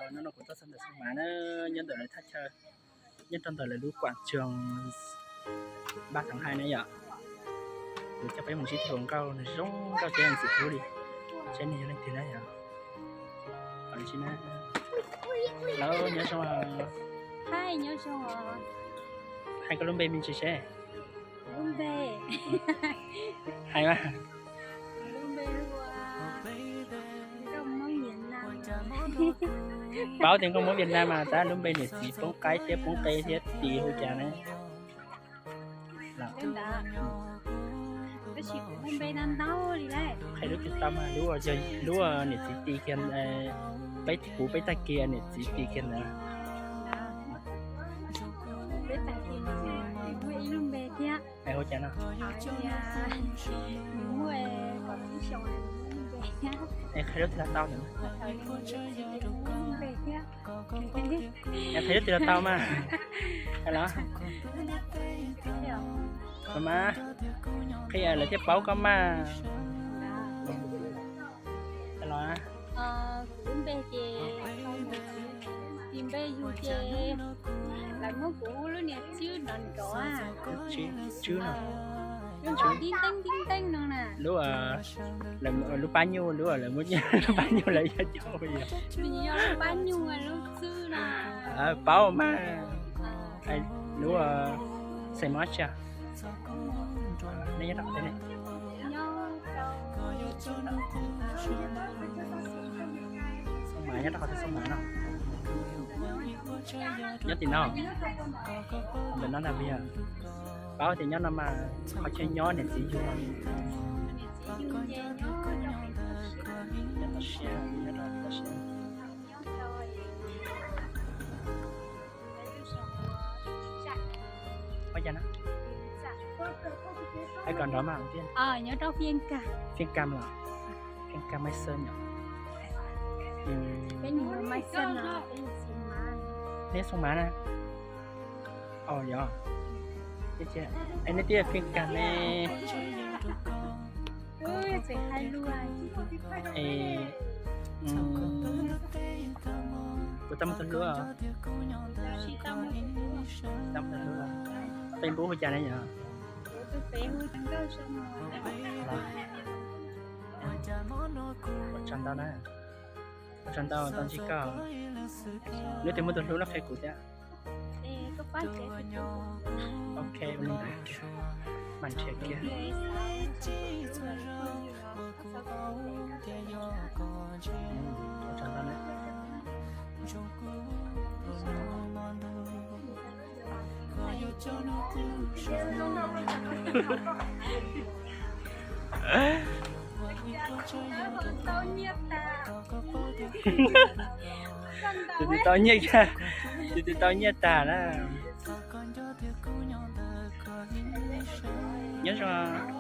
Hnub no kuv tuaj txog ntawm Xoo Mav na, nyob ntawm lawv thaj chaw, nyob rau ntawm lawv lub quảng trường Ba Tháng Hai na yom. Kuv coj peb mus ntsib tus hluas nkauj, nws zoo nkauj thiab ntxim hlub li. Seb nws yog leej twg na yom. Hello, nyob zoo. Hi, nyob zoo. Hais koj lub npe me ntsis seb. Lub npe. Hais mas. Lub npe hu ua Nkauj Hmoob Việt Nam. Paub tias Nkauj Hmoob Việt Nam mas tab lub npe niam txiv poob qaib thiab poob qe thiab tis hu cas ne? Tab sis kuv muaj npe ntau ntau li lauj. Qhia lub twg tau mas, lub, lub niam txiv tis kiag, peb puv peb tag kis niam txiv tis kiag ntawd. Peb tag kis muaj ib lub npe thiab. Es hu cas no? Nws muaj kaum tsib xyoos lub npe thiab. Es qhia lub twg tau ntawd. Lub npe thiab. Es qhia lub twg tau mas. Los mas, qhia lawv thiaj paub koj mas. Los, kuv lub npe ces, tis npe yus ces lawv muab kuv hu lub niag Tswb nrov nrov. Tswb no. Lub nrov tib teeb tib teeb no na. Lub, lub pab nyuj, lub, lub pab nyuj lawv yog cov, yog lub pab nyuj lub Tswb no. Paub mas. Lub, xeem mos tsi? Nej nyob rau qhov twg ne? Xoo Mav, nyob rau qhov twg Xoo Mav no? Nyob tim no. Ntawm no ntag puas yog? Paub tias nyob no mas qhov chaw nyob niam txiv yug. Ua cas no? Hais kom nrov mas. Nyob rau Phiaj Kas. Phiaj Kas los? Phiaj Kas Maiv Xeeb no. Peb Maiv Xeeb no. Neb Xoo Mav na? Os yog. Es neb twb Phiaj Kas ne? Es puas tau muaj tus hlub? Facebook hu cas ne yom? Ua tsaug ntau na. Ua tsaug ntau tau ntsib koj. Neb twb muaj tus hlub no qhia kuv thiab. Ok, ua li ntawd kiag, mam nrhiav kiag. Ua tsaug ntau na. Tus twg tau nyiaj, tus twg tau nyiaj tag na. Nyob zoo.